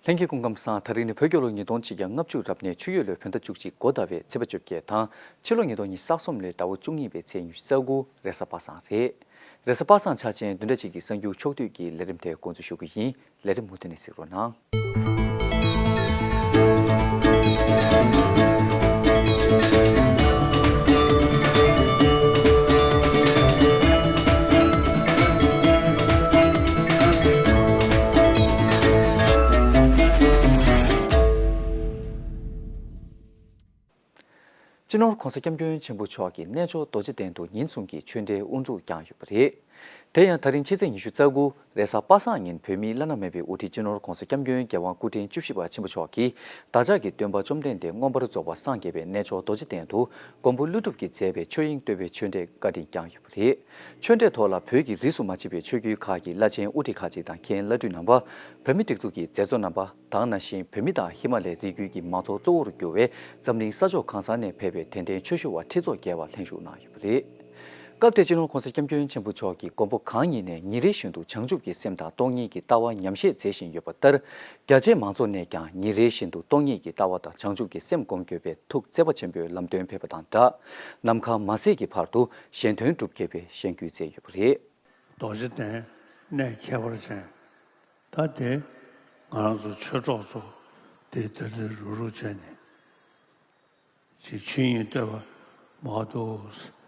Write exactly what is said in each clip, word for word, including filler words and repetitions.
ལྷན་རྒྱས་སྐུ་ཁམས་བཟང་། ད་རིང་ནི་བོད་རྒྱལ་ལོ་ཉིས་སྟོང་ཆིག་བརྒྱ་ལྔ་བཅུ་རབ་གནས་ཆུ་ཡོས་ལོའི་བོད་ཟླ་བཅུ་གཅིག་འགོ་ཟླ་བའི་ཚེས་པ་བཅོ་བརྒྱད་དང་། ཕྱི་ལོ་ཉིས་སྟོང་ཉི་ཤུ་རྩ་གསུམ་ལོའི་ཟླ་བ་བཅུ་གཉིས་པའི་ཚེས་ཉི་ཤུ་རྩ་དགུ། རེས་གཟའ་པ་སངས་རེད། རེས་གཟའ་པ་སངས་འཆར་ཅན་བདུན་ཕྲག་གཅིག་གི་གསར་འགྱུར་ཕྱོགས་བསྡུས་ཀྱི་ལས་རིམ་དེ་འགོ་འཛུགས་ཞུ་གི་ཡིན། ལས་རིམ་མུ་མཐུད་ནས་གཟིགས་རོགས་གནང་། སྤྱི་ནོར་༸གོང་ས་༸སྐྱབས་མགོན་ཆེན་པོ་མཆོག་གིས་གནས་མཆོག་རྡོ་རྗེ་གདན་དུ་ཉིན་གསུམ་གྱི་ཆོས་འབྲེལ་དབུ་འཛུགས་བསྐྱངས་ཡོད་པ་རེད། དེ་ཡང་ད་རིང་ཕྱི་ཚེས་ཉི་ཤུ་རྩ་དགུ་རེས་གཟའ་པ་སངས་ཉིན་བོད་མིའི་བླ་ན་མེད་པའི་དབུ་ཁྲིད་སྤྱི་ནོར་༸གོང་ས་༸སྐྱབས་མགོན་རྒྱལ་དབང་སྐུ་ཕྲེང་བཅུ་བཞི་པ་ཆེན་པོ་མཆོག་གིས་བདག་ཅག་གི་སྟོན་པ་བཅོམ་ལྡན་འདས་མངོན་པར་རྫོགས་པར་སངས་རྒྱས་པའི་གནས་མཆོག་རྡོ་རྗེ་གདན་དུ་མགོན་པོ་ཀླུ་སྒྲུབ་ཀྱིས་མཛད་པའི་ཆོས་དབྱིངས་བསྟོད་པའི་ཆོས་འབྲེལ་བཀའ་དྲིན་བསྐྱངས་ཡོད་པ་རེད། ཆོས་འབྲེལ་ཐོག་ལ་བོད་ཀྱི་རིས་སུ་མ་ཆད་པའི་ཆོས་བརྒྱུད་ཁག་གི་བླ་ཆེན་དབུ་ཁྲིད་ཁག་ཅིག་དང་མཁན་བླ་སྤྲུལ་རྣམ་པ། བོད་མིའི་སྒྲིག་འཛུགས་ཀྱི་མཛད་གཙོ་རྣམ་པ། དེ་ནང་བཞིན་བོད་མི་དང་ཧི་མ་ལའི་རི་རྒྱུད་ཀྱི་མང་ཚོགས་གཙོ་བོར་གྱུར་བའི་འཛམ་གླིང་ས་ཕྱོགས་གང་ས་ནས་ཕེབས་པའི་དད་ལྡན་ཆོས་ཞུ་བ་ཁྲི་ཚོ་བརྒལ་བ་ལྷན་ཞུགས་གནང་ཡོད་པ་རེད། སྐབས་དེར་སྤྱི་ནོར་༸གོང་ས་༸སྐྱབས་མགོན་ཆེན་པོ་མཆོག་གིས་མགོན་པོ་གང་ཉིད་ནས་ཉིན་རེ་བཞིན་དུ་བྱང་ཆུབ་ཀྱི་སེམས་དང་སྟོང་ཉིད་ཀྱི་ལྟ་བ་ཉམས་བཞེས་མཛད་བཞིན་ཡོད་པ་ལྟར། རྒྱ་ཆེའི་མང་ཚོགས་ནས་ཀྱང་ཉིན་རེ་བཞིན་དུ་སྟོང་ཉིད་ཀྱི་ལྟ་བ་དང་བྱང་ཆུབ་ཀྱི་སེམས་སྒོམ་དགོས་པའི་ཐུགས་བརྩེ་བ་ཆེན་པོས་ལམ་སྟོན་ཕེབས་པ་དང་སྦྲགས། ནམ་མཁའ་མ་ཟད་ཀྱི་བར་དུ་གཞན་དོན་སྒྲུབ་མཁས་པའི་གཞེན་སྐུལ་མཛད་ཡོད་པ་རེད། རྡོ་རྗེ་གདན་གནས་ཁྱད་པར་ཅན། ད་དེ་ང་རང་ཚོ་ཆོས་གྲོགས་ཚོ་དེ་དེར་དེར་རུག་རུག་བྱས་ནས་ཅིག་ཆོས་དབྱིངས་བསྟོད་པ་མ་འདུག་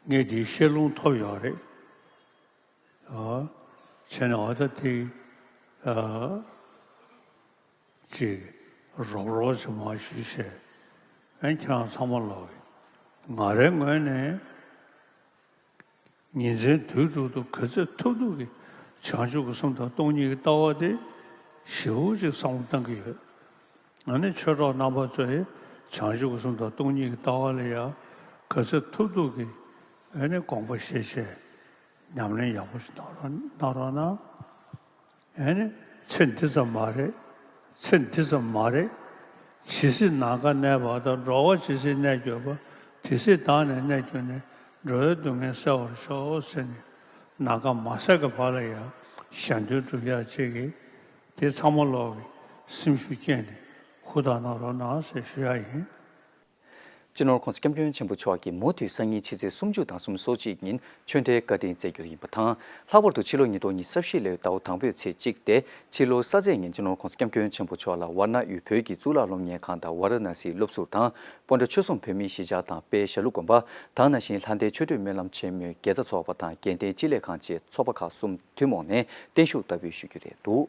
ངས་དེའི་ཤེས་ལྷུང་ཐོབ་ཡོད་རེད། ཨ། བྱས་ནས་འོ་ད་དེ་ཨ། ཅིག་རོབ་རོབ་ཅིག་མར་ཞུས་བྱས། ཨ་ཁྱེད་རང་ཚང་མ་ལོག་གི། ང་རའི་ངོས་ནས་ཉིན་མཚན་དུས་དྲུག་ཏུ་ག་ཚོད་ཐུབ་ཐུབ་ཀྱིས་བྱང་ཆུབ་ཀྱི་སེམས་དང་སྟོང་ཉིད་ཀྱི་ལྟ་བ་དེ་ཞེ་པོ་ཅིག་བསམ་བློ་བཏང་གི་ཡོད། ཨ་ནི་ཆོས་གྲོགས་རྣམ་པ་ཚོས་བྱང་ཆུབ་ཀྱི་སེམས་དང་སྟོང་ཉིད་ཀྱི་ལྟ་བ་ལ་ཡང་ག་ཚོད་ཐུབ་ཐུབ་ཀྱིས་ཨ་ནི་དགོངས་པ་བཞེས་བྱས། ཉམས་ལེན་ཡག་པོ་ཞིག་གནང་རོགས་གནང་རོགས་གནང་། ཨེ་ནི། ཚེ་འདི་ཙམ་མ་རེད། ཚེ་འདི་ཙམ་མ་རེད། ཇི་སྲིད་ནམ་མཁའ་གནས་པ་དང་། འགྲོ་བ་ཇི་སྲིད་གནས་གྱུར་པ། དེ་སྲིད་བདག་ནི་གནས་གྱུར་ནས། འགྲོ་བའི་སྡུག་བསྔལ་སེལ་བར་ཤོག་ཟེར་ནས། ནམ་མཁའ་མ་ཟད་ཀྱི་བར་ལ་ཡང་གཞན་དོན་སྒྲུབ་ཡག་ཅིག་གིས་དེ་ཚང་མ་ལོག་གི་སེམས་ཤུགས་བསྐྱེད་ནས་ཧུར་ཐག་གནང་རོགས་གནང་ཟེར་ཞུ་ཡག་ཡིན། སྤྱི་ནོར་༸གོང་ས་༸སྐྱབས་མགོན་ཆེན་པོ་མཆོག་གིས་མུ་མཐུད་སང་ཉིན་ཕྱི་ཚེས་སུམ་ཅུ་དང་སུམ་ཅུ་སོ་གཅིག་ཉིན་ཆོས་འབྲེལ་བཀའ་དྲིན་སྩལ་རྒྱུ་ཡིན་པ་དང་། ལྷག་པར་དུ་ཕྱི་ལོ་ཉིས་སྟོང་ཉི་ཤུ་རྩ་བཞི་ལོའི་ཟླ་བ་དང་པོའི་ཚེས་གཅིག་སྟེ། ཕྱི་ལོ་གསར་ཚེས་ཉིན་སྤྱི་ནོར་༸གོང་ས་༸སྐྱབས་མགོན་ཆེན་པོ་མཆོག་ལ་ཝཱ་ར་ཎ་ཡུལ་བོད་ཀྱི་གཙུག་ལག་སློབ་གཉེར་ཁང་དང་ཝཱ་ར་ཎ་སིའི་སློབ་ཟུར་དང་། སྤོན་ཊ་ཆོས་གསུམ་བོད་མིའི་གཞིས་ཆགས་དང་དཔལ་ཞྭ་ལུ་དགོན་པ། དེ་ནང་བཞིན་ལྷ་ལྡན་ཆོས་སྒྲུབ་སྨོན་ལམ་ཆེན་མོའི་དགེ་རྩ་ཚོགས་པ་དང་དགེ་ལྡན་སྤྱི་ལེ་ཁང་བཅས་ཚོགས་པ་ཁག་གསུམ་ཐུན་མོང་ནས་བརྟན་བཞུགས་བསྟར་འབུལ་ཞུ་རྒྱུ་རེད་འདུག་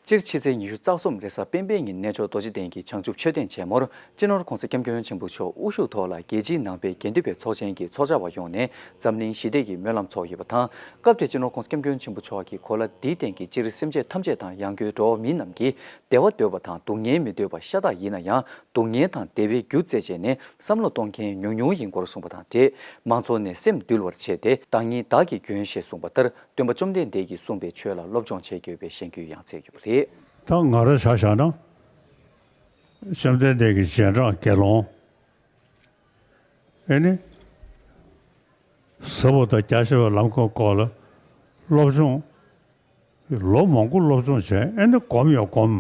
སྤྱིར་ཕྱི་ཚེས་ཉི་ཤུ་རྩ་གསུམ་རེས་གཟའ་སྤེན་པའི་ཉིན་གནས་མཆོག་རྡོ་རྗེ་གདན་གྱི་བྱང་ཆུབ་མཆོད་རྟེན་ཆེན་མོར་སྤྱི་ནོར་༸གོང་ས་༸སྐྱབས་མགོན་ཆེན་པོ་མཆོག་དབུ་བཞུགས་ཐོག་ལ་རྒྱལ་སྤྱིའི་ནང་པའི་དགེ་འདུན་པའི་ཚོགས་ཆེན་གྱི་ཚོགས་བཅར་བ་ཡོང་ནས་འཛམ་གླིང་ཞི་བདེ་ཡི་སྨོན་ལམ་ཚོགས་ཡོད་པ་དང་། སྐབས་དེར་སྤྱི་ནོར་༸གོང་ས་༸སྐྱབས་མགོན་ཆེན་པོ་མཆོག་གིས་གོ་ལ་འདིའི་སྟེང་གི་སྤྱིར་སེམས་ཅན་ཐམས་ཅད་དང་ཡང་སྒོས་འགྲོ་བ་མིའི་རྣམས་ཀྱིས་བདེ་བ་འདོད་པ་དང་སྡུག་བསྔལ་མི་འདོད་པ་ཤ་སྟག་ཡིན་ན་ཡང་། སྡུག་བསྔལ་དང་བདེ་བའི་རྒྱུ་བཙལ་བྱས་ནས་བསམ་བློ་གཏོང་མཁན་ཉུང་ཉུང་ཡིན་སྐོར་གསུངས་པ་དང་འབྲེལ། མང་ཚོགས་ནས་སེམས་འདུལ་བར་བྱས་ཏེ། བདག་ཉིད་བདག་གིས་མགོན་ཞེས་གསུངས་པ་ལྟར། སྟོན་པ་བཅོམ་ལྡན་འདས་ཀྱིས་གསུངས་པའི་ཆོས་ལ་སློབ་སྦྱོང་བྱེད་དགོས་པའི་གཞེན་སྐུལ་ཡང་མཛད་ཡོད་པ་རེད། ད་ང་རང་ཆ་བཞག་ན། བཅོམ་ལྡན་འདས་ཀྱི་རྗེས་འབྲང་དགེ་སློང་། ཨེ་ནི། ཟབ་པོ་དང་རྒྱ་ཆེ་བའི་ལམ་གྱི་སྐོར་ལ་སློབ་སྦྱོང་། ལོ་མང་པོ་སློབ་སྦྱོང་བྱས། ཨེ་ནི་སྒོམ་ཡང་སྒོམ།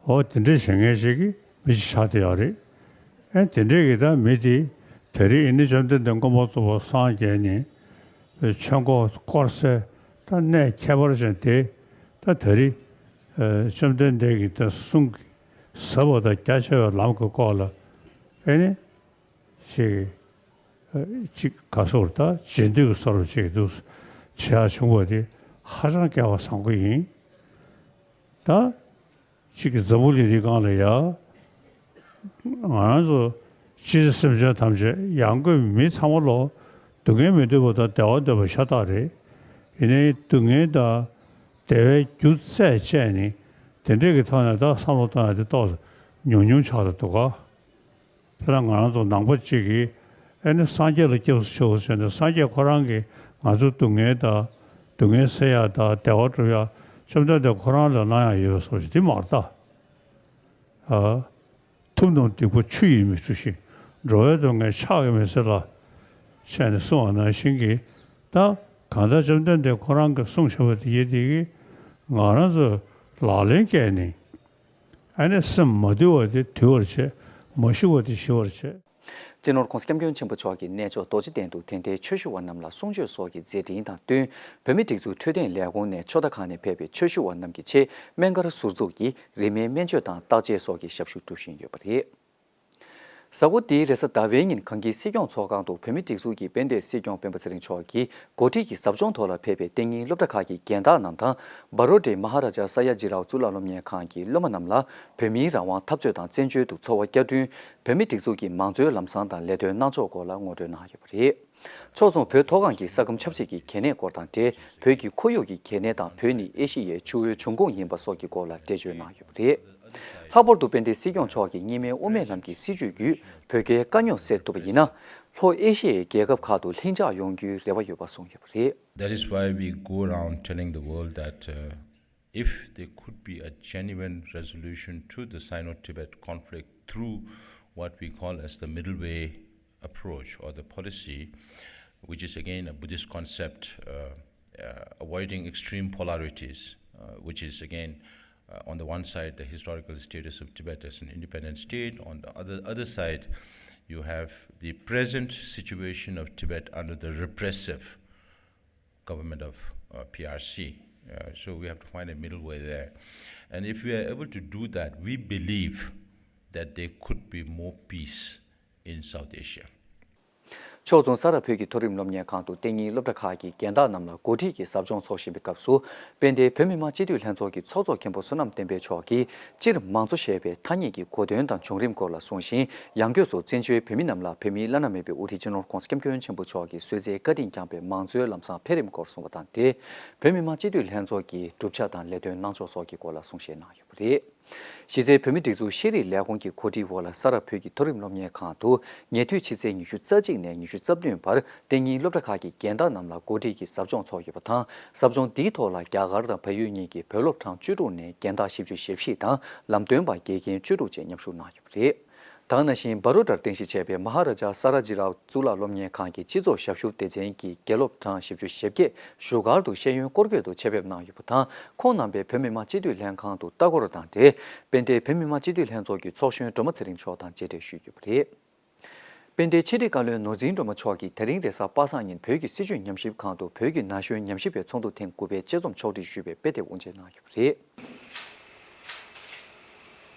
འོ་དེ་འདྲས་བྱེད་མཁན་ཞིག་གི་མི་ཞིག་ཆགས་བསྡད་ཡོད་རེད། ཨེ་དེ་འདྲས་ཀྱི་ད་མི་དེ། དེ་རིང་ཨེ་ནི་བཅོམ་ལྡན་འདས་མངོན་པར་རྫོགས་པར་སངས་རྒྱས་ནས། ཆོས་འཁོར་བསྐོར་སའི་ད་གནས་ཁྱད་པར་ཅན་དེ། ད་དེ་རིང་། ཨ། བཅོམ་ལྡན་འདས་ཀྱི་ད་གསུང་གི་ཟབ་པ་དང་རྒྱ་ཆེ་བའི་ལམ་གྱི་སྐོར་ལ། ཨེ་ནི། ཅིག་ཅིག་ག་སོར་ད་རྗེས་ཟློས་ཀྱི་སོར་ཅིག་འདུག་བྱེད་ཡག་བྱུང་བ་དེ་ཧ་ཅང་སྐལ་བ་བཟང་པོ་ཡིན། ད་ཅིག་གི་འཛམ་བུ་གླིང་འདི་སྒང་ལ་ཡ། ང་རང་ཚོ་སྤྱིར་སེམས་ཅན་ཐམས་ཅད་ཡང་སྒོས་མི་ཚང་མ་ལོ་སྡུག་བསྔལ་མི་འདོད་པ་དང་བདེ་བ་འདོད་པ་ཤ་སྟག་རེད། ཡིན་ནའི་སྡུག་བསྔལ་དང་བདེ་བའི་རྒྱུ་བཙལ་བྱས་ནས་དེ་འདྲས་ཀྱི་ཐོག་ནས་ད་བསམ་བློ་གཏོང་ཡ་དེ་ཏོག་ཙམ་ཉུང་ཉུང་ཆགས་འགྲོ་འདུག་ག་དཔེར་ན་ང་རང་ཚོ་ནང་པ་གཅིག་གིས་ཨེ་ནི་སངས་རྒྱས་ལ་སྐྱབས་སུ་མཆིའོ་ཟེར་ནས་སངས་རྒྱས་ཁོ་རང་གིས་ང་ཚོའི་སྡུག་བསྔལ་དང་སྡུག་བསྔལ་སེལ་ཡག་དང་བདེ་བ་སྒྲུབ་ཡག་བཅོམ་ལྡན་འདས་ཁོ་རང་ལ་གནང་ཡག་ཡོད་པའི་བཟོ་ཞིག་འདི་མ་རེད་ད། ཨ། ཐུབ་རྣམས་སྡིག་པ་ཆུ་ཡིས་མི་འཁྲུ་ཞིང་། འགྲོ་བའི་སྡུག་བསྔལ་ཕྱག་གིས་མི་སེལ་ལ། ཞེས་ནས་གསུངས་པ་ནང་བཞིན་གྱི། ད་གང་ལྟར་བཅོམ་ལྡན་འདས་ཁོ་རང་གིས་གསུངས་བཞག་པ་དེ་ཡིན་དེ་གིས་ང་རང་ཚོས་ལག་ལེན་བཀལ་ནས་ ཨ་ནི་སེམས་མ་དུལ་བ་དེ་དུལ་བར་བྱེད། མ་ཞུ་བ་དེ་ཞུ་བར་བྱེད། སྤྱི་ནོར་༸གོང་ས་༸སྐྱབས་མགོན་ཆེན་པོ་མཆོག་གིས་གནས་མཆོག་རྡོ་རྗེ་གདན་དུ་དེ་འབྲེལ་ཆོས་ཞུ་བ་རྣམས་ལ་གསུང་ཆོས་སོགས་ཀྱི་མཛད་འཕྲིན་དང་བསྟུན། བོད་མིའི་སྒྲིག་འཛུགས་འཕྲོད་བསྟེན་ལས་ཁུངས་ནས་ཆོས་བདག་ཁང་ནས་ཕེབས་པའི་ཆོས་ཞུ་བ་རྣམས་ཀྱི་ཆེད་སྨན་སྒར་ཟུར་འཛུགས་ཀྱིས་རིན་མེད་སྨན་བཅོས་དང་བརྟག་དཔྱད་སོགས་ཀྱི་ཞབས་ཞུ་སྒྲུབ་བཞིན་ཡོད་པ་རེད། གཟའ་འཁོར་འདིའི་རེས་གཟའ་ཟླ་བའི་ཉིན་གངས་སྐྱིད་སྲིད་སྐྱོང་ཚོགས་ཁང་དུ་བོད་མིའི་སྒྲིག་འཛུགས་ཀྱི་དཔལ་ལྡན་སྲིད་སྐྱོང་སྤེན་པ་ཚེ་རིང་མཆོག་གིས་འགོ་ཁྲིད་ཀྱི་ཟབ་སྦྱོང་ཐོག་ལ་ཕེབས་པའི་གཏན་ཉིན་སློབ་གྲྭ་ཁག་གི་རྒན་བདག་རྣམས་དང་། བ་རོ་ཌི་མ་ཧ་ར་ཇ་ས་ཡ་ཇི་རའོ་གཙུག་ལག་སློབ་གཉེར་ཁང་གི་སློབ་མ་རྣམས་ལ་བོད་མིའི་རང་དབང་འཐབ་རྩོད་དང་བཙན་བྱོལ་དུ་འཚོ་བ་བསྐྱར་སྐྲུན། བོད་མིའི་སྒྲིག་འཛུགས་ཀྱི་མང་གཙོའི་ལམ་བཟང་དང་ལས་དོན་གནང་ཕྱོགས་སྐོར་ལ་ངོ་སྤྲོད་གནང་ཡོད་པ་རེད། ཕྱོགས་མཚུངས་བོད་མཐོ་སྒང་གི་ས་ཁམས་ཆབ་སྲིད་ཀྱི་གལ་གནད་སྐོར་དང་འབྲེལ། བོད་ཀྱི་ཁོར་ཡུག་གི་གལ་གནད་དང་། བོད་ནི་ཨེ་ཤི་ཡའི་ཆུ་བོའི་འབྱུང་ཁུངས་ཡིན་པ་སོགས་ཀྱི་སྐོར་ལ་འགྲེལ་བརྗོད་གནང་ཡོད་པ་རེད། ལྷག་པར་དུ་དཔལ་ལྡན་སྲིད་སྐྱོང་མཆོག་གིས་གཉིས་སྨན་དབུ་མའི་ལམ་གྱི་སྲིད་བྱུས་བརྒྱུད་བོད་རྒྱའི་དཀའ་རྙོག་སེལ་ཐུབ་པ་ཡིན་ན། ལྷོ་ཨེ་ཤི་ཡའི་རྒྱལ་ཁབ་ཁག་ཏུ་ལྷིང་འཇགས་ཡོང་རྒྱུའི་རེ་བ་ཡོད་པ་གསུངས་ཡོད་པ་རེད། That is why we go around telling the world that, uh, if there could be a genuine resolution to the Sino-Tibet conflict through what we call as the middle way approach or the policy, which is again a Buddhist concept, uh, uh, avoiding extreme polarities, uh, which is again, uh, on the one side, the historical status of Tibet as an independent state, on the other, other side, you have the present situation of Tibet under the repressive government of, uh, P R C. Uh, so we have to find a middle way there. And if we are able to do that, we believe that there could be more peace in South Asia. ཕྱོགས་མཚུངས་ས་རཱ་བོད་ཀྱི་མཐོ་རིམ་སློབ་གཉེར་ཁང་དུ་གཏན་ཉིན་སློབ་གྲྭ་ཁག་གི་རྒན་བདག་རྣམས་ལ་འགོ་ཁྲིད་ཀྱི་ཟབ་སྦྱོང་འཚོགས་བཞིན་པའི་སྐབས་སུ། དཔལ་ལྡན་བོད་མི་མང་སྤྱི་འཐུས་ལྷན་ཚོགས་ཀྱི་ཚོགས་གཙོ་མཁན་པོ་བསོད་ནམས་བསྟན་འཕེལ་མཆོག་གིས་སྤྱིར་མང་གཙོ་ཞེས་པའི་ཐ་སྙད་ཀྱི་གོ་དོན་དང་བྱུང་རིམ་སྐོར་ལ་གསུངས་ཤིང་། ཡང་སྒོས་སུ་བཙན་བྱོལ་བོད་མི་རྣམས་ལ་བོད་མིའི་བླ་ན་མེད་པའི་དབུ་ཁྲིད་སྤྱི་ནོར་༸གོང་ས་༸སྐྱབས་མགོན་ཆེན་པོ་མཆོག་གིས་གསོལ་ཚིགས་བཀའ་དྲིན་བསྐྱངས་པའི་མང་གཙོའི་ལམ་བཟང་འཕེལ་རིམ་སྐོར་གསུངས་པ་དང་འབྲེལ། བོད་མི་མང་སྤྱི་འཐུས་ལྷན་ཚོགས་ཀྱི་གྲུབ་ཆ་དང་ལས་དོན་གནང་ཕྱོགས་སོགས་ཀྱི་སྐོར་ལ་གསུང་བཤད་གནང་ཡོད་པ་རེད། གཞི་རྩའི་བོད་མིའི་སྒྲིག་འཛུགས་ཤེས་རིག་ལས་ཁུངས་ཀྱི་གོ་སྒྲིག་འོག་ལ་ས་རཱ་བོད་ཀྱི་མཐོ་རིམ་སློབ་གཉེར་ཁང་དུ་ཉེ་དུས་ཕྱི་ཚེས་ཉི་ཤུ་རྩ་གཅིག་ནས་ཉི་ཤུ་རྩ་བདུན་བར་གཏན་ཉིན་སློབ་གྲྭ་ཁག་གི་རྒན་བདག་རྣམས་ལ་འགོ་ཁྲིད་ཀྱི་ཟབ་སྦྱོང་འཚོགས་ཡོད་པ་དང་། ཟབ་སྦྱོང་འདིའི་ཐོག་ལ་རྒྱ་གར་དང་བལ་ཡུལ་གཉིས་ཀྱི་བོད་སློབ་གྲངས་བཅུ་དྲུག་ནས་རྒན་བདག་བཞི་བཅུ་ཞེ་བཞི་དང་ལམ་སྟོན་པ་དགེ་རྒན་བཅུ་དྲུག་བཅས་མཉམ་ཞུགས་གནང་ཡོད་པ་རེད། ད་ག་ནང་བཞིན་བ་རོ་ཌར་རྟེན་གཞི་བྱས་པའི་མ་ཧ་ར་ཇ་ས་ར་ཇི་རའོ་གཙུག་ལག་སློབ་གཉེར་ཁང་གི་སྤྱི་ཚོགས་ཞབས་ཞུ་སྡེ་ཚན་གྱི་དགེ་སློབ་གྲངས་བཞི་བཅུ་ཞེ་བརྒྱད་བཞུགས་སྒར་དུ་ཤེས་ཡོན་སྐོར་སྐྱོད་དུ་ཆེད་ཕེབས་གནང་ཡོད་པ་དང་། ཁོང་རྣམ་པས་བོད་མི་མང་སྤྱི་འཐུས་ལྷན་ཁང་དུ་ལྟ་སྐོར་དང་འབྲེལ། དཔལ་ལྡན་བོད་མི་མང་སྤྱི་འཐུས་ལྷན་ཚོགས་ཀྱི་ཚོགས་གཞོན་སྒྲོལ་མ་ཚེ་རིང་མཆོག་དང་མཇལ་འཕྲད་ཞུས་ཡོད་པ་རེད། དཔལ་ལྡན་ཕྱི་དྲིལ་བཀའ་བློན་ནོར་འཛིན་སྒྲོལ་མ་མཆོག་གིས་དེ་རིང་རེས་གཟའ་པ་སངས་ཉིན་བོད་ཀྱི་སྲིད་བྱུས་ཉམས་ཞིབ་ཁང་དུ་བོད་ཀྱི་ན་གཞོན་ཉམས་ཞིབ་པའི་ཚོགས་འདུ་ཐེངས་དགུ་པའི་དཔྱད་རྩོམ་ཕྱོགས་སྒྲིག་ཞུས་པའི་དཔེ་དེབ་དབུ་འབྱེད་གནང་ཡོད་པ་རེད།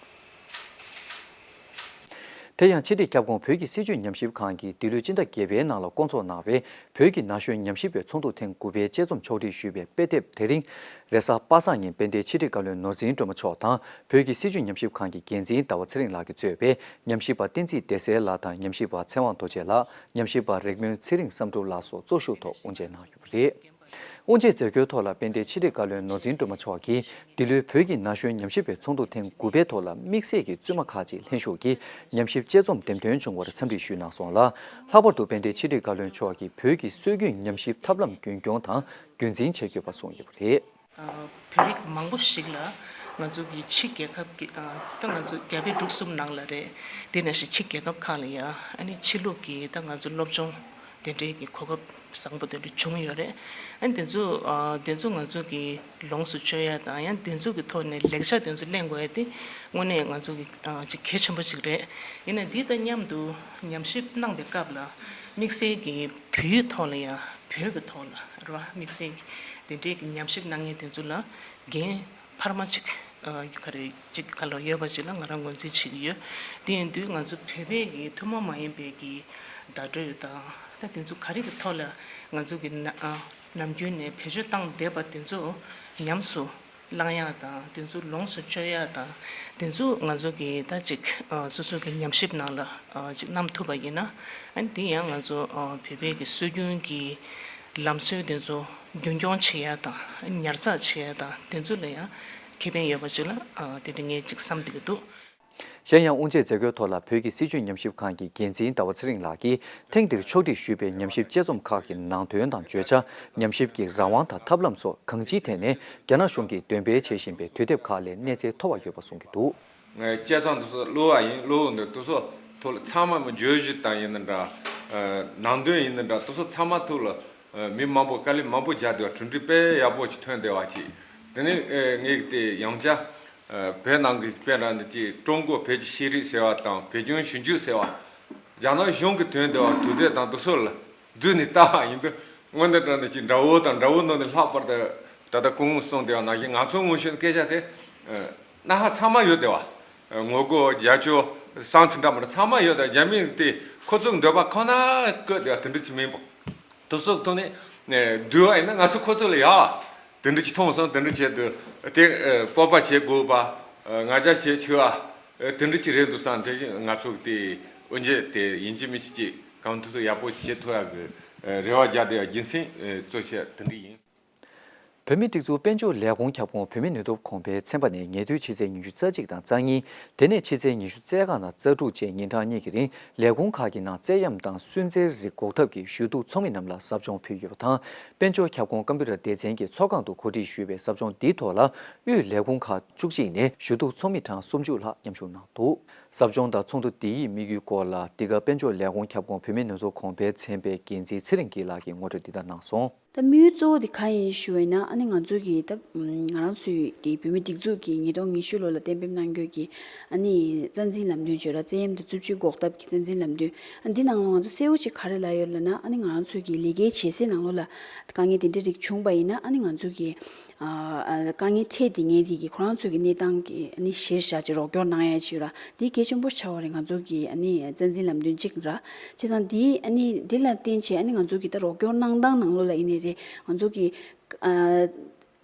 དེ་ཡང་ཕྱི་དྲིལ་ཁྱབ་ཁོངས་བོད་ཀྱི་སྲིད་བྱུས་ཉམས་ཞིབ་ཁང་གིས་འདི་ལོའི་སྤྱི་ཟླ་བརྒྱད་པའི་ནང་ལ་བསྐོང་ཚོགས་གནང་བའི་བོད་ཀྱི་ན་གཞོན་ཉམས་ཞིབ་པའི་ཚོགས་འདུ་ཐེངས་དགུ་པའི་དཔྱད་རྩོམ་ཕྱོགས་སྒྲིག་ཞུས་པའི་དཔེ་དེབ་དེ་རིང་རེས་གཟའ་པ་སངས་ཉིན་དཔལ་ལྡན་ཕྱི་དྲིལ་བཀའ་བློན་ནོར་འཛིན་སྒྲོལ་མ་མཆོག་དང་བོད་ཀྱི་སྲིད་བྱུས་ཉམས་ཞིབ་ཁང་གི་འགན་འཛིན་ཟླ་བ་ཚེ་རིང་ལགས་ཀྱིས་གཙོས་པའི་ཉམས་ཞིབ་པ་བསྟན་འཛིན་བདེ་གསལ་ལགས་དང་ཉམས་ཞིབ་པ་ཚེ་དབང་རྡོ་རྗེ་ལགས། ཉམས་ཞིབ་པ་རིག་སྨོན་ཚེ་རིང་བསམ་གྲུབ་ལགས་སོགས་གཙོ་བཞུགས་ཐོག་དབུ་འབྱེད་གནང་ཡོད་པ་རེད། དབུ་འབྱེད་མཛད་སྒོའི་ཐོག་ལ་དཔལ་ལྡན་ཕྱི་དྲིལ་བཀའ་བློན་ནོར་འཛིན་སྒྲོལ་མ་མཆོག་གིས་འདི་ལོའི་བོད་ཀྱི་ན་གཞོན་ཉམས་ཞིབ་པའི་ཚོགས་འདུ་ཐེངས་དགུ་པའི་ཐོག་ལ་དམིགས་བསལ་གྱི་བཙུན་མ་ཁག་ཅིག་ལྷན་ཞུགས་ཀྱིས་ཉམས་ཞིབ་དཔྱད་རྩོམ་འདེམས་ཐོན་བྱུང་བར་འཚམས་འདྲི་ཞུས་གནང་སོང་ལ། ལྷག་པར་དུ་དཔལ་ལྡན་ཕྱི་དྲིལ་བཀའ་བློན་མཆོག་གིས་བོད་ཀྱི་སྲོལ་རྒྱུན་ཉམས་ཞིབ་ཐབས་ལམ་རྒྱུན་འཁྱོངས་དང་རྒྱུན་འཛིན་བྱེད་དགོས་པ་གསུངས་ཡོད་པ་རེད། བོད་རིགས་མང་པོ་ཞིག་ལ་ང་ཚོ་གི་ཕྱི་རྒྱལ་ཁབ་ཀྱི་ད་ང་ཚོ་རྒྱ་བལ་འབྲུག་གསུམ་ནང་ལ་རེད། དེ་ནང་བཞིན་ཕྱི་རྒྱལ་ཁབ་ཁག་ལ་ཡ་ཨ་ནི་ཕྱི་ལུགས་ཀྱི་ད་ང་ཚོ་སློབ་སྦྱོང་དེ་འདྲའི་གི་གོ་སྐབས་བཟང་པོ་དེ་འདྲ་བྱུང་ཡོད་རེད། ཨ་ནི་དེ་ཚོ་ཨ་དེ་ཚོ་ང་ཚོ་གི་ལོངས་སུ་སྤྱོད་ཡ་དང་ཡང་དེ་ཚོ་གི་ཐོག་ནས་ལེགས་ཆ་དེ་ཚོ་ལེན་དགོས་ཡ་དེ་དངོས་གནས་ང་ཚོ་གི་ཨ་ཅིག་གལ་ཆེན་པོ་ཅིག་རེད། ཡིན་ན་འདི་དང་མཉམ་དུ་ཉམས་ཞིབ་གནང་པའི་སྐབས་ལ་དམིགས་བསལ་གྱི་བོད་ཡིག་ཐོག་ལ་ཡ་བོད་ཀྱི་ཐོག་ལ་རེད་བ། དམིགས་བསལ་གྱི་དེ་འདྲའི་གི་ཉམས་ཞིབ་གནང་མཁན་དེ་ཚོ་ལ་འགན་འཕར་མ་ཅིག་ཨ་ག་རེ་ཅིག་ག་ལ་ཡོད་པ་ཅིག་ལ་ང་རང་ངོས་འཛིན་བྱེད་ཀྱི་ཡོད། དེ་ཡིན་དུས་ང་ཚོ་བོད་པའི་གི་ཐུན་མོང་མ་ཡིན་པའི་གི་བརྡ་སྤྲོད་དང་ད་དེ་ཚོ་ག་རེ་གི་ཐོག་ལ་ང་ཚོ་གི་ན་ཨ་ནམ་རྒྱུན་ནས་བེད་སྤྱོད་བཏང་བསྡད་པ་དེ་ཚོ་ཉམས་སུ་བླང་ཡག་དང་དེ་ཚོ་ལོངས་སུ་སྤྱོད་ཡག་དང་དེ་ཚོ་ང་ཚོ་གི་ད་ཅིག་ཨ་སོ་སོ་གི་ཉམས་ཞིབ་ནང་ལ་ཨ་ཅིག་བསྣམས་ཐུབ་པ་ཡིན་ན་ཨ་ནི་དེ་ཡང་ང་ཚོ་ཨ་བོད་པའི་གི་སྲོལ་རྒྱུན་གྱི་ལམ་སྲོལ་དེ་ཚོ་རྒྱུན་འཁྱོངས་བྱེད་ཡག་དང་ཉར་ཚགས་བྱེད་ཡག་དང་དེ་ཚོ་ལ་ཡང་ཁེ་ཕན་ཡོད་པ་ཅིག་ལ་ཨ་དེ་འདྲ་ངས་ཅིག་བསམ་བསྡད་ཀྱི་འདུག། གཞན་ཡང་དབུ་འབྱེད་མཛད་སྒོའི་ཐོག་ལ་བོད་ཀྱི་སྲིད་བྱུས་ཉམས་ཞིབ་ཁང་གི་འགན་འཛིན་ཟླ་བ་ཚེ་རིང་ལགས་ཀྱིས་ཐེངས་འདིར་ཕྱོགས་སྒྲིག་ཞུས་པའི་ཉམས་ཞིབ་དཔྱད་རྩོམ་ཁག་གི་ནང་དོན་དང་བརྗོད་བྱ། ཉམས་ཞིབ་ཀྱི་རང་དབང་དང་ཐབས་ལམ་སོགས་གང་ཅིའི་ཐད་ནས་རྒྱ་ནག་གཞུང་གིས་འདོན་སྤེལ་བྱེད་བཞིན་པའི་དུས་དེབ་ཁག་ལས་གནས་ཚད་མཐོ་བ་ཡོད་པ་གསུང་གི་འདུག། ངས་དཔྱད་རྩོམ་དེ་ཚོ་ཀློག་པ་ཡིན། ཀློག་འོང་དུས་དེ་ཚོ་ཐོག་ལ་ཚང་མ་མི་བརྗོད་གཞི་དང་ཡིན་ན་འདྲ། ཨ་ནང་དོན་ཡིན་ན་འདྲ། དེ་ཚོ་ཚང་མ་ཐོག་ལ་ཨ་མི་མང་པོ་དཀའ་ལས་མང་པོ་བརྒྱབ་བསྡད་པ་གྲུབ་འབྲས་དཔེ་ཡག་པོ་ཅིག་ཐོན་བསྡད་པ་ཅིག། དེ་ནས་ཨ་ངས་དེ་ཡང་བསྐྱར་ བོད་ནང་གི་དཔེར་ན་འདི་ཅིག་ཀྲུང་གོ་བོད་ཀྱི་ཤེས་རིག་ཟེར་བ་དང་བོད་ལྗོངས་ཞིབ་འཇུག་ཟེར་བ། རྒྱ་ནག་གཞུང་གི་དོན་དེ་བ་དུས་དེབ་དང་དེ་ཚོ་ལ་བསྡུས་ནས་ལྟ་བ་ཡིན་དུས་དངོས་གནས་དྲང་གནས་ཅིག་དགྲ་བོ་དང་དགྲ་བོ་ནང་ནས་ལྷག་པར་དུ་ད་ལྟ་སྐུ་ངོ་གསུངས་དེ་བ་ནང་བཞིན་ང་ཚོ་ངོ་ཤེས་སྐད་ཆ་དེ་སྣ་ཁ་ཚང་མ་ཡོད་དེ་བ། ངོ་རྒོལ་རྒྱབ་སྐྱོར་གསང་ཚིག་འདྲ་མི་འདྲ་ཚང་མ་ཡོད་དེ་རྒྱ་མི་དེ་ཁོ་ཚོའི་འདོད་པ་ཁོ་ན་བཀོད་དེ་བ་དེ་འདྲ་ཅིག་མིན་པ། དེ་ཚོ་ཐོག་ནས་བསྡུས་བ་ཡིན་ན་ང་ཚོ་ཁོ་ཚོ་ལ་ཡ། དེ་འདྲ་ཅིག་མཐོང་སོང་། དེ་འདྲ་བྱས་དུས་དེ་སྤོབས་པ་བྱེད་དགོས་པ། ང་རྒྱལ་བྱེད་ཆོག་པ། དེ་འདྲ་ཅིག་རེད་འདུག་བསམ་དེ་ང་ཚོ་དེ་འོན་ཆེ་དེ་ཡིན་གཅིག་མིན་གཅིག་ཅིག་གང་ཐུབ་ཐུབ་ཡག་པོ་བྱེད་ཐུབ་ཡག་གི་རེ་བ་རྒྱག་བསྡད་ཡག་རྒྱུ་མཚན་གཙོ་ཆེ་དེ་འདྲ་ཡིན། བོད་མིའི་སྒྲིག་འཛུགས་དཔལ་འབྱོར་ལས་ཁུངས་ཁྱབ་ཁོངས་བོད་མིའི་ནུས་སྟོབས་གོང་འཕེལ་ཚན་པ་ནས་ཉེ་དུས་ཕྱི་ཚེས་ཉི་ཤུ་རྩ་གཅིག་དང་རྩ་གཉིས། དེ་ནས་ཕྱི་ཚེས་ཉི་ཤུ་རྩ་ལྔ་དང་རྩ་དྲུག་བཅས་ཉིན་གྲངས་གཉིས་ཀྱི་རིང་ལས་ཁུངས་ཁག་གི་ནང་བཙན་གཡེམ་དང་སུན་གཙེར་རིགས་འགོག་ཐབས་ཀྱི་ཞུ་གཏུག་ཚོགས་མི་རྣམས་ལ་ཟབ་སྦྱོང་ཕུལ་ཡོད་པ་དང་། དཔལ་འབྱོར་ཁྱབ་ཁོངས་ཀམ་པུ་ཊར་སྡེ་ཚན་གྱི་ཚོགས་ཁང་དུ་གོ་སྒྲིག་ཞུས་པའི་ཟབ་སྦྱོང་འདིའི་ཐོག་ལ་དབུས་ལས་ཁུངས་ཁག་བཅུ་གཅིག་ནས་ཞུ་གཏུག་ཚོགས་མི་གྲངས་སུམ་ཅུ་ལྷག་མཉམ་ཞུགས་གནང་འདུག་ཟབ་སྦྱོང་དང་ཚོགས་འདུ་འདི་ཡི་དམིགས་ཡུལ་སྐོར་ལ་འདི་ག་དཔལ་འབྱོར་ལས་ཁུངས་ཁྱབ་ཁོངས་བོད་མིའི་ནུས་སྟོབས་གོང་འཕེལ་ཚན་པའི་འགན་འཛིན་ཚེ་རིང་སྐྱིད་ལགས་ཀྱིས་ངོ་སྤྲོད་འདི་ལྟར་གནང་སོང་། ད་དམིགས་ཡུལ་གཙོ་བོ་དེ་གང་ཡིན་ཞུ་བས་ན། ཨ་ནི་ང་ཚོ་གི་ད་ང་རང་ཚོའི་གི་བོད་མིའི་སྒྲིག་འཛུགས་ཀྱི་ཉིས་སྟོང་ཉི་ཤུ་ལོ་ལ་གཏན་འབེབས་གནང་རྒྱུ་གི་ཨ་ནི་རྩ་འཛིན་ལམ་སྟོན་བརྗོད་ར་བཙན་གཡེམ་དང་རྩུབ་སྤྱོད་འགོག་ཐབས་ཀྱི་རྩ་འཛིན་ལམ་སྟོན་འདི་ནང་ལ་ང་ཚོ་གསལ་བོ་ཅིག་ག་རེ་ལབ་ཡོད་ལབ་ན། ཨ་ནི་ང་རང་ཚོའི་གི་ལས་ཀའི་བྱེད་སའི་ནང་ལོགས་ལ་དཀའ་ངལ་དེ་འདྲ་རིགས་བྱུང་པ་ཡིན་ན། ཨ་ནི་ང་ཚོ་གི་དཀའ་ངལ་འཕྲད་དེ་ངེས་དེ་གི་ཁོ་རང་ཚོའི་གི་གནས་སྟངས་ཀྱི་ཨ་ནི་གཞིར་བཞག་ཅིག་རོགས་སྐྱོར་གནང་ཡ་ཅིག་ཡོད་ར། དེ་གལ་ཆེན་པོ་ཆགས་པ་རེད། ང་ཚོ་གི་ཨ་ནི་རྩ་འཛིན་ལམ་སྟོན་གཅིག་ར། བྱས་ཙང་དེ་ཨ་ནི་དེ་ལ་བརྟེན་བྱས་ཨ་ནི་ང་ཚོ་གི་ད་རོགས་སྐྱོར་གནང་སྟངས་ནང་ལོགས་ལ་ཡིན་ནའི་རེད། ང་ཚོ་གི་ཨ་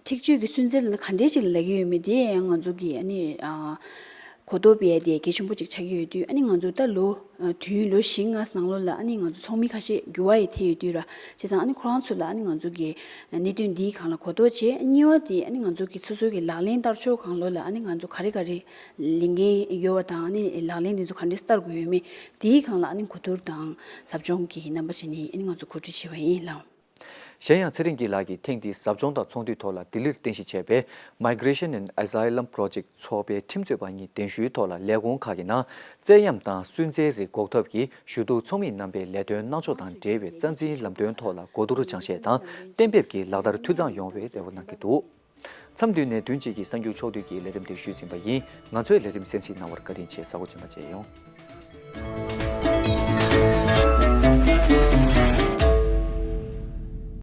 འཁྲིག་སྤྱོད་ཀྱི་སུན་གཙེར་ལ་ག་འདྲས་ཅིག་ལ་ལབ་ཀྱི་ཡོད་མེད་དེ་ཡང་ང་ཚོ་གི་ཨ་ནི་ཨ་གོ་རྟོགས་སྤེལ་ཡ་དེ་གལ་ཆེན་པོ་ཅིག་ཆགས་ཀྱི་ཡོད་དུས། ཨ་ནི་ང་ཚོ་ད་ལོ་ཨ་དུས་ཡུན་ལོ་བཞི་ལྔ་ནང་ལོགས་ལ་ཨ་ནི་ང་ཚོ་ཚོགས་མི་ཁ་ཤས་འགྱུར་བ་ཡི་ཐེབས་ཡོད་དུས་ར། བྱས་ཙང་ཨ་ནི་ཁོ་རང་ཚོ་ལ་ཨ་ནི་ང་ཚོ་གི་གནད་དོན་འདིའི་སྒང་ལ་གོ་རྟོགས་བྱས། གཉིས་པ་དེ་ཨ་ནི་ང་ཚོ་གི་སོ་སོ་གི་ལག་ལེན་བསྟར་ཕྱོགས་སྒང་ལོགས་ལ་ཨ་ནི་ང་ཚོ་ག་རེ་ག་རེ་ལས་འགན་ཡོད་པ་དང་། ཨ་ནི་ལག་ལེན་དེ་ཚོ་ག་འདྲས་བསྟར་དགོས་ཡོད་མེད་དེའི་སྒང་ལ་ཨ་ནི་གོ་བསྡུར་དང་ཟབ་སྦྱོང་གི་རྣམ་པ་བྱས་ནས་ཨ་ནི་ང་ཚོ་གོ་སྒྲིག་བྱས་པ་ཡིན་ལགས། གཞན་ཡང་ཚེ་རིང་སྐྱིད་ལགས་ཀྱིས་ཐེངས་འདིའི་ཟབ་སྦྱོང་དང་ཚོགས་འདུའི་ཐོག་ལ་ལྡི་ལིར་རྟེན་གཞི་བྱས་པའི་Migration and Asylum Project ཚོགས་པའི་ཁྲིམས་རྩོད་པ་གཉིས་གདན་ཞུའི་ཐོག་ལ་ལས་ཁུངས་ཁག་གི་ནང་བཙན་གཡེམ་དང་སུན་གཙེར་རིགས་འགོག་ཐབས་ཀྱི་ཞུ་གཏུག་ཚོགས་མི་རྣམ་པའི་ལས་དོན་གནང་ཕྱོགས་དང་འབྲེལ་བའི་རྩ་འཛིན་ལམ་སྟོན་ཐོག་ལ་གོ་བསྡུར་སྦྱང་བཤད་དང་གཏན་འབེབས་ཀྱི་ལག་བསྟར་འཐུས་ཚང་ཡོང་བའི་རེ་བ་གནང་གི་འདུག་མཚམས་འདི་ནས་བདུན་གཅིག་གི་གསར་འགྱུར་ཕྱོགས་བསྡུས་ཀྱི་ལས་རིམ་དེ་ཞུས་ཟིན་པ་ཡིན། ང་ཚོའི་ལས་རིམ་གསན་གཟིགས་གནང་བར་བཀའ་དྲིན་ཆེ། གཟའ་འཁོར་རྗེས་མ་མཇལ་ཡོང་།